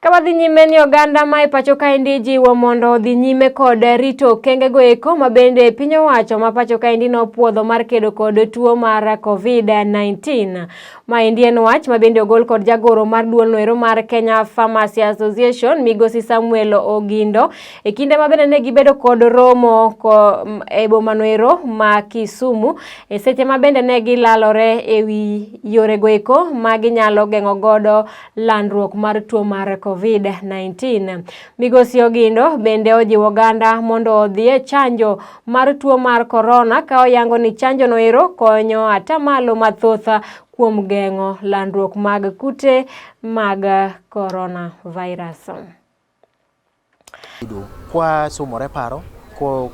Ka wadhi nyime ni oganda ma e pacho kaendi jiwo mondo odhi nyime kod rito okengego eko ma bende piny owacho ma pacho kaendi nopuodho mar kedo kod tuo mar COVID-19. Maendi en wach ma bende ogol kod jagoro mar duol noero mar Kenya Pharmacy Association Migosi Samuel Ogindo e kinde ma bende ne gibedo kod romo ko, e boma noero ma Kisumu e seche ma bende ne gilalore e wi yorego eko ma ginyalo geng'o godo landruok mar tuo mar COVID-19. Migosi Ogindo bende ojiwo oganda mondo odhi e chanjo mar tuo mar korona ka oyango ni chanjo no ero konyo atamalo mathoth kuom geng'o landruok mag kute mag coronavirus. Kwa sumore paro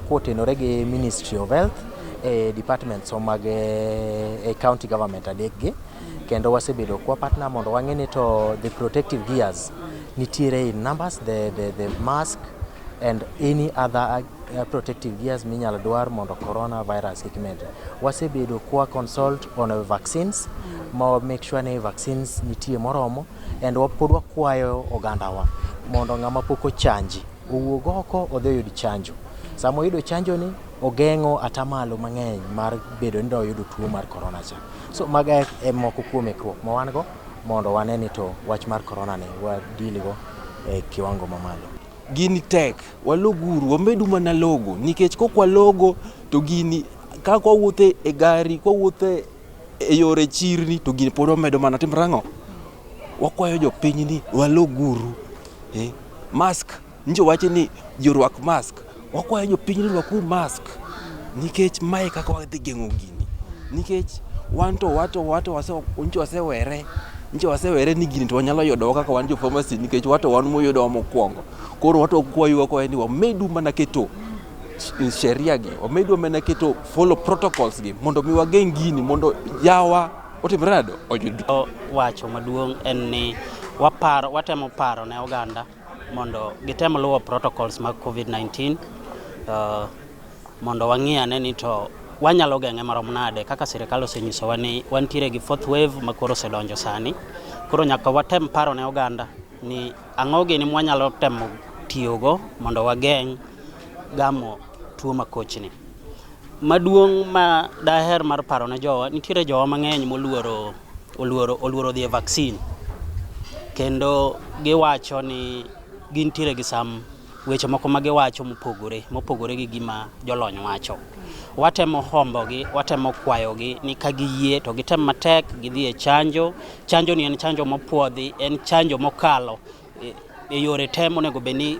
kotenore gi Ministry of Health e departments mag e county government adek gi kendo wasebedo kwa partner mondo wang'e ni to the protective gears nitiere in numbers, the mask and any other protective gears minyalo dwar mondo coronavirus kik medre. Wasebedo kwa consult on vaccines ma make sure ni vaccines nitie moromo and pod wakwayo ogandawa mondo ng'ama pok ochanji owuog oko odhi oyud chanjo. Sama oyudo chanjo ni ogeng'o atamalo mang'eny mar bedo ni oyudo tuo mar corona cha. So mago e moko kuom ikruok ma wan go mondo wane ni to wach mar corona ni wa deal go e kiwango mamalo. Gini tek, waloguru, wamedu mana logo nikech kok walogo to gini ka kwawuotho e gari, kwawuotho e yore chirni to gini pod wamedo mana timre ang'o? Wakwayo jopiny ni waloguru. Mask, nyicho wachi ni ji orwak mask. Wakwayo jopiny ni rwakuru mask nikech mae kaka wadhi geng'o gini. Nikech wan to wato wato wase nyicho wasewere nyicho wasewere ni gini to wanyalo yudowa kaka wan jo pharmacy nikech wato wan moyudowa mokwongo. Koro wato wakwayo wakwayo ni wamedu mana keto sheria gi, wamedu mana keto follow protocols gi mondo mi wageng' gini mondo yawa otimre nade oyud. Wacho maduong' en ni waparo, watemo paro ne oganda mondo gitem luwo protocols mag COVID-19 mondo wang'i ane ni to wanyalo geng'e marom nade kaka sirikal osenyisowa ni wantiere gi fourth wave ma koro osedonjo sani. Koro nyaka watem paro ne oganda ni ang'o gini mwanyalo temo tiyogo mondo wageng' gamo tuo makochni. Maduong' ma daher mar paro ne jowa, nitiere jowa mang'eny moluoro oluoro oluoro dhi e vaccine kendo giwacho ni gintiere gi some weche moko ma giwacho mopogore mopogore gi gima jolony wacho. Watemo hombogi, watemo kwayogi ni ka giyie to gitem matek gidhi e chanjo. Chanjo ni en chanjo mopuodhi, en chanjo mokalo e yore te monego bed ni